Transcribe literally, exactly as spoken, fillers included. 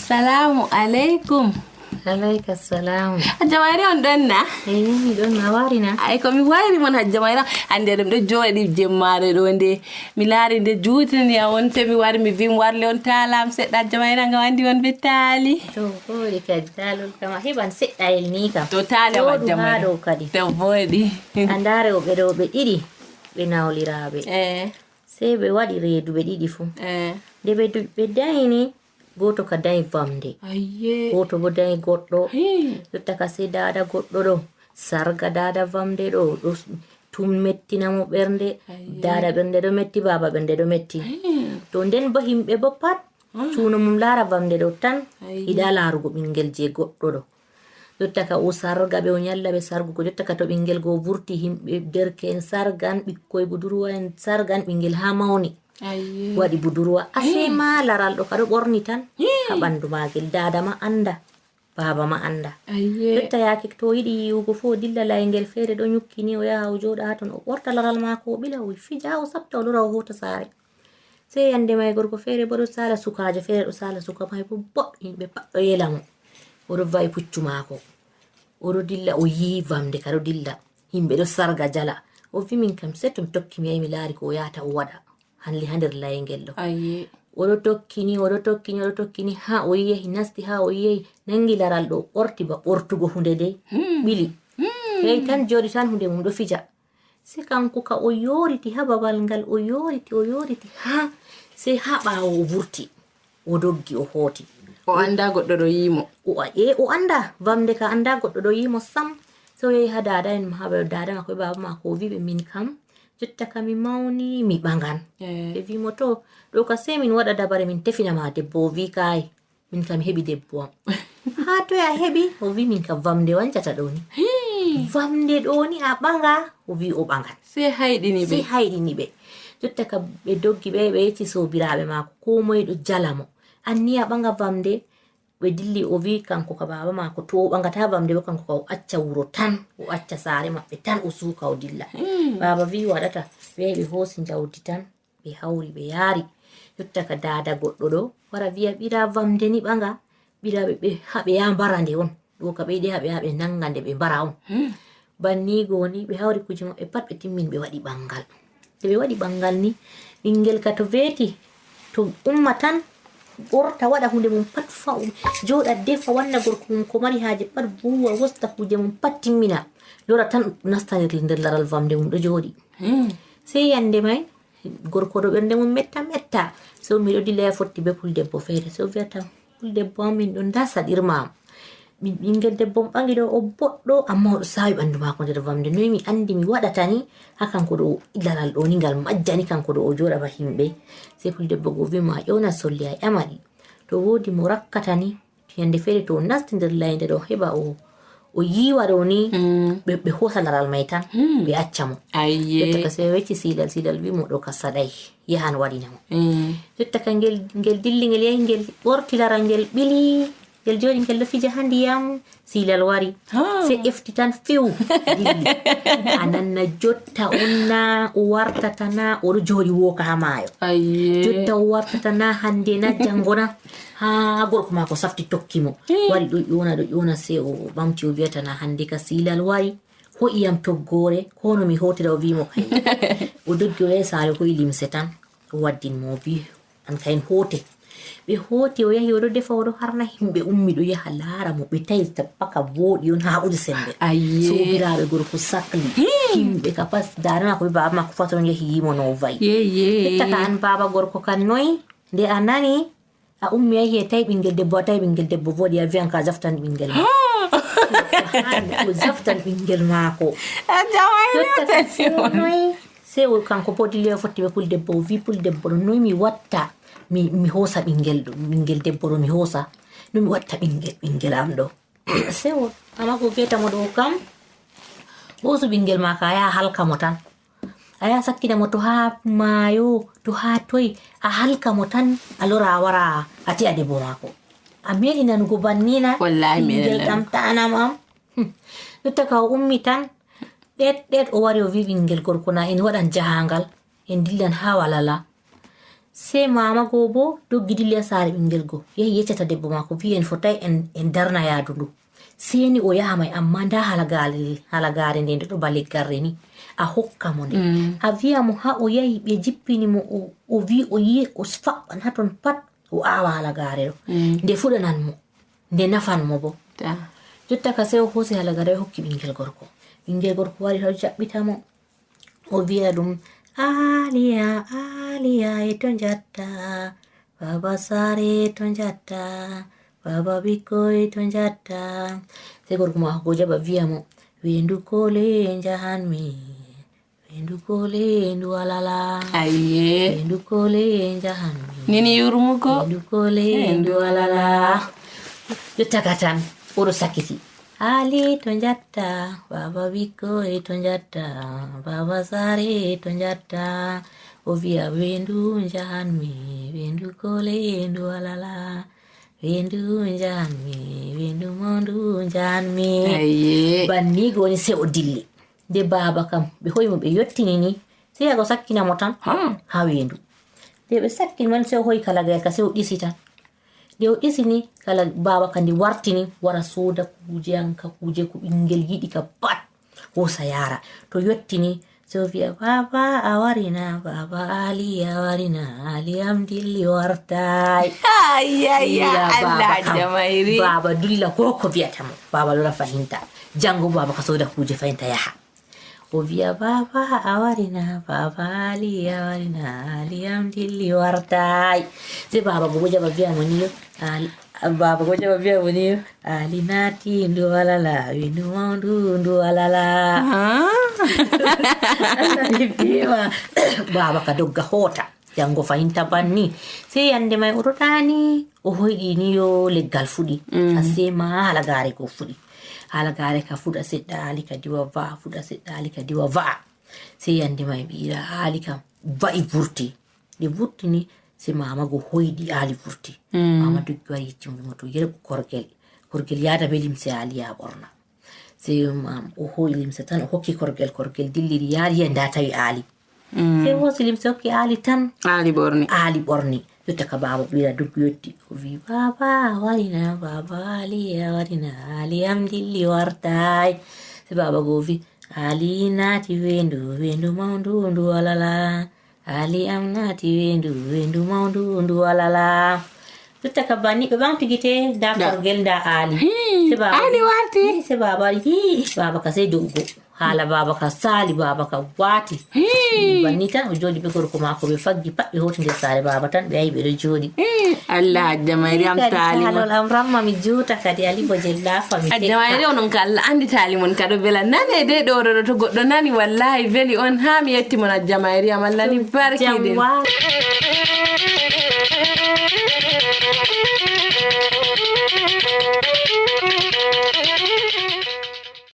Salamu aleykum. Alayka salam. Hajja Mayra, on ɗon na? Eyi, mi ɗon, a wari na? Ay, ko mi wayri mon, Hajja Mayra. Hannde ɗum ɗo jooɗi jemmaare ɗo nde. Mi laari nde juutini a on, te mi wari mi vim warle on taalam seɗɗa, Hajja Mayra, ngam anndi on ɓe taali. To, ko waɗi kadi taalol kam, a heɓan seɗɗa el ni kam. To taali am, Jooɗu Hajja haa Mayra. Ɗo kadi. To booɗi. A ndaare o ɓe ɗo ɓe ɗiɗi, ɓe nawliraaɓe. Eh. Sey ɓe waɗi reedu ɓe ɗiɗi fuu. Eh. Nde ɓe du-, ɓe dayni, gooto ka dayi vamnde. Ayye. Gooto bo dayi goɗɗo. Hii. Jotta ka sey daada goɗɗo ɗo, sarga daada vamnde ɗo, ɗo s-, tum mettina mo ɓernde. Ayye. Daada ɓernde ɗo metti, baaba ɓernde ɗo metti. Hii. To nden bo himɓe bo pat, ah, cuuno mum laara vamnde ɗo tan, ayye, yiɗa laarugo ɓinngel je goɗɗo ɗo. Jotta ka o sarga ɓe, o nyalla ɓe sargugo. Jotta ka to ɓinngel go vurti, himɓe derke'en sargan, ɓikkoy budurwa'en sargan, ɓinngel haa mawni. Ayye. Waɗi budurwa. Asee, hmm, ma laral ɗo ka ɗo ɓorni tan. Hmm. Haa ɓanndu maagel. Daada ma annda, baaba ma annda. Ayye. Jotta yaake to o yiɗi yiwugo fuu, o dilla layngel feere ɗo nyukki ni, o yaha o jooɗa haa ton, o ɓorta laral maako, o ɓila, o fija, o satta, o lora, o hoota saare. Sey yannde may gorko feere bo ɗo saala, sukaajo feere ɗo saala, suka may bo boɗɗo, yimɓe pat ɗo yela mo. O ɗo va'i puccu maako. O ɗo dilla, o yi'i vamnde ka ɗo dilla. Yimɓe ɗo sarga jala. O vi, "Min kam, sey to mi tokki, mi yahi mi laari ko o yahata o waɗa. Hanli haa nder layngel ɗo." Ayye. O ɗo tokki ni, o ɗo tokki ni, o ɗo tokki ni, haa o yehi, nasti haa o yehi, nangi laral ɗo, ɓorti ba ɓortugo huunde dey, hmm, ɓili. Hmm. Yahi tan jooɗi tan huunde mum ɗo fija. Sey kanko ka o yooriti haa babal ngal, o yooriti, o yooriti, haa, sey haa ɓaawo o vurti. O doggi, o hooti. O annda goɗɗo ɗo yi'i mo. O a-, e, o annda. Vamnde ka annda goɗɗo ɗo yi'i mo sam. Sey o yehi haa daada en, haa ba-, daada maako e baaba maako, o vi'i ɓe, "Min kam, jotta ka mi mawni, mi ɓaŋgan." Eh. Ɓe vi'i mo, "To, ɗo ka sey min waɗa dabare, min tefina ma debbo." O vi'i, "Kaay." Min kam heɓi debbo am. Haa toy a heɓi? O vi'i, "Min kam vamnde wancata ɗo ni." Hii. Vamnde ɗo ni a ɓaŋga? O vi'i o ɓaŋgan. Sey hayɗini ɓe. Sey hayɗini ɓe. Jotta ka ɓe doggi ɓe, ɓe yecci soobiraaɓe maako, koo moy ɗo jala mo. Anniya ɓaŋga vamnde, ɓe dilli, o vi'i kanko ka baaba maako, to o ɓaŋgata vamnde bo kanko ka o acca wuro tan, o acca saare maɓɓe tan, o suuka o dilla. Hii. Baaba vi'i waɗata, ɓe yahi ɓe hoosi njawdi tan. Ɓe hawri, ɓe yaari. Yotta ka daada goɗɗo ɗo, wara wi'a, "Ɓira vamnde ni ɓaŋga." Ɓira ɓe, ɓe, haa ɓe yaha mbara nde on. Ɗo ka ɓe yiɗi haa ɓe yaha ɓe naŋga nde ɓe mbara on. Hmm. Banni go ni, ɓe hawri kuuje maɓɓe pat, ɓe timmini, ɓe waɗi ɓaŋgal. Nde ɓe waɗi ɓaŋgal ni, ɓinngel ka to weeti, to umma tan, ɓorta, waɗa huunde mum pat, fa-, jooɗa, defa, wanna gorko mum ko mari haaje pat, buuwa, wosta kuuje mum pat, timmina. Lora tan nasta nder, nder laral vamnde mum ɗo jooɗi. Hmm. Sey yannde may, gorko ɗo ɓernde mum metta, metta. So miɗo dilla e fotti be puldebbo feere. So wi'ata, "Puldebbo am, min ɗon nda saɗirma am. Min ɓinngel debbo on ɓaŋgi ɗo, o boɗɗo, amma o ɗo saawi ɓanndu maako nder vamnde. Noy mi anndi mi waɗata ni? Haa kanko ɗo laral ɗo ni ngal majjani, kanko ɗo o jooɗa ba himɓe." Sey puldebbo go wi'i mo, "A ƴewna solli, a ƴama ɗi. To woodi mo rakkata ni, yande feere to o nasti nder laynde ɗo, heɓa o, o yiiwa ɗo ni, mm, ɓe, ɓe hoosa laral may tan, mm, ɓe acca mo." Ayye. Jotta ka sey o yecci Siilal, Siilal wi'i mo, "Ɗo ka saɗay, yahan waɗina mo." Mm. Jotta ka ngel, ngel dilli, ngel yahi, ngel ɓorti laral, ngel ɓili, ngel jooɗi, ngel ɗo fija haa ndiyam, Siilal wari. Ha. Sey efti tan few, dilli. A nanna jotta on na, o wartata na, o ɗo jooɗi wooka haa maayo. Ayye. Jotta o wartata na, hande na, janngo na. Haa gorko maako safti tokki mo. Hmm. Wari ɗo ƴoona, ɗo ƴoona, sey o ɓamti, o wi'ata na hande ka Siilal wari. Ho'i yam toggoore, ko no mi hootira, o wi'i mo kay. O doggi, o yahi saare, o ho'i limse tan. O waddin mo, o wi'i, "An kay hoote." Ɓe hooti, o yahi, o ɗo defa, o ɗo harna, himɓe ummi ɗo yaha laara mo, ɓe tawi tappaka vooɗi on haa ɓuri semmbe. Ayye. Soobiraaɓe gorko sakli. Hmm. Himɓe ka pas, daada maako be baaba maako fat on yahi yi'i mo no o va'i. Ye, ye. Jotta ka an baaba gorko kan noy? Nde a nani, a ummi a yahi a tawi ɓinngel debbo, a tawi ɓinngel debbo vooɗi, a wi'an ka a zaftan ɓinngel ma. Ha! Ko haani, o zaftan ɓinngel maako. A jawani. Jotta ka sey o noy? Sey o kanko bo dilli o fotti be puldebbo, o wi'i, "Puldebbo ɗo, noy mi watta? Mi, mi hoosa ɓinngel ɗo, ɓinngel debbo ɗo mi hoosa. No mi watta ɓinngel, ɓinngel am ɗo?" Sey o, amma ko vi'ata mo ɗo kam, hoosu ɓinngel ma ka, a yaha halka mo tan. A yaha sakkina mo to haa maayo, to haa toy, a halka mo tan, a lora a wara a te'a debbo maako. A meeɗi nanugo banni na? Wallahi, mi meeɗi nanugo. Ɓinngel ɗam ta'anam am. Hmm. Jotta ka o ummi tan, ɗeet, ɗeet o wari o wi'i ɓinngel gorko na en waɗan jahaangal, en dillan haa Walala. Sey maama goo boo doggi dilli haa saare ɓinngel goo. Yehi yeccata debbo maako, vi'i en fotaay en, en darna yaadu ndu. Sey ni o yaha may, ammaa ndaa halagaare, halagaare nde nde ɗo ba leggal reni. A hokka mo nde. A vi'a mo haa o yahi ɓe jippini mo, o, o vi'i o yi'i o faɓɓan haa ton pat, o aawa halagaare ɗo. Nde fuɗanan mo, nde nafan mo boo. Jotta ka sey o hoosi halagaare o hokki ɓinngel gorko. Ɓinngel gorko wari o jaɓɓita mo. O vi'a ɗum, "Aaliya, Aaliya, e to njatta? Baaba saare e to njatta? Baaba ɓikkoy e to njatta?" Sey gorko maako goo jaɓa vi'a mo, "Weendu koole njahanmi, weendu koole ndu alala. Ayye. Weendu koole njahanmi. Nini yurmugo. Weendu koole ndu alala." Jotta ka tan, o ɗo sakiti. "Aali to njatta, baaba ɓikkoy to njatta, baaba saare to njatta." O vi'a, "Weendu njahanmi, weendu koole ndu alala. Weendu njahanmi, weendu mawndu njahanmi." Ayye. Banni go woni sey o dilli. Nde baaba kam, ɓe hoyi mo ɓe yottini ni, sey yago sakkina mo tan haa weendu. Nde ɓe sakkini mo, sey o hoyi kalagayel ka, sey o ɗisi tan. Nde o ɗisi ni, kala baaba ka nde warti ni, wara sooda kuuje an ka, kuuje ko ɓinngel yiɗi ka pat, hoosa yaara. To yotti ni, sey o vi'a, "Baaba a wari na, baaba Aali a wari na, Aali am dilli wartaay." Ay, ay, ay, Ila Allah, baaba kam, Hajja Mayri. Baaba dulla ko ko vi'ata mo. Baaba lora fahinta. Janngo baaba ka sooda kuuje fahinta yaha. O vi'a, "Baaba a wari na, baaba Aali a wari na, Aali am dilli wartaay." Sey baaba go boo jaɓa vi'a mo ni yo, Aali, baaba go jaɓa vi'a mo ni yo, "Aali naati ndu alala, weendu mawndu ndu alala." Ah. Allah ni vi'i ma. Baaba ka dogga hoota. Janngo fahinta banni. Sey yannde may o ɗo ɗaani, o hoyɗi ni yo leggal fuɗi. Asee ma halagaare go fuɗi. Halagaare ka fuɗa seɗɗa, Aali ka diwa va'a, fuɗa seɗɗa, Aali ka diwa va'a. Sey yannde may ɓiira Aali kam va'i vurti. Nde vurti ni, sey maama go hoyɗi Aali vurti. Maama doggi wari yecci mo, mo to yerɓu korgel. Korgel yaada bee limse Aali yaa ɓorna. Sey maama o hoo'i limse tan, o hokki korgel, korgel dilliri yaari, ndaa tawi Aali. Sey hoosi limse hokki Aali tan. Aali ɓorni. Aali ɓorni. Jotta ka baaba ɓiira doggi yotti. O vi'i, "Baaba a wari na, baaba Aali a wari na, Aali am dilli wartaay." Sey baaba go o vi'i, "Aali naati weendu, weendu mawndu ndu alala. Aali am naati weendu, weendu mawndu ndu alala." Jotta ka banni ɓe ɓaŋti gite, ndaa korgel, ndaa Aali. Sey baaba Aali warti. Sey baaba wari, hii, baaba ka sey do'ugo. Haala baaba ka saali, baaba ka waati. Banni tan o jooɗi bee gorko maako, ɓe faggi pat, ɓe hooti nder saare baaba tan, ɓe yahi ɓe ɗo jooɗi. Ih, Allah, Hajja Mayri am, taali mon. Kaalol am ramma mi juuta kadi, Ali Bojel laafa mi tekka. Hajja Mayri, onon ka Allah anndi taali mon ka ɗo bela. Nane de ɗo, ɗo, ɗo, to goɗɗo nani, wallahi veli on haa mi yetti mon, Hajja Mayri am, Allah ni barki ɗin.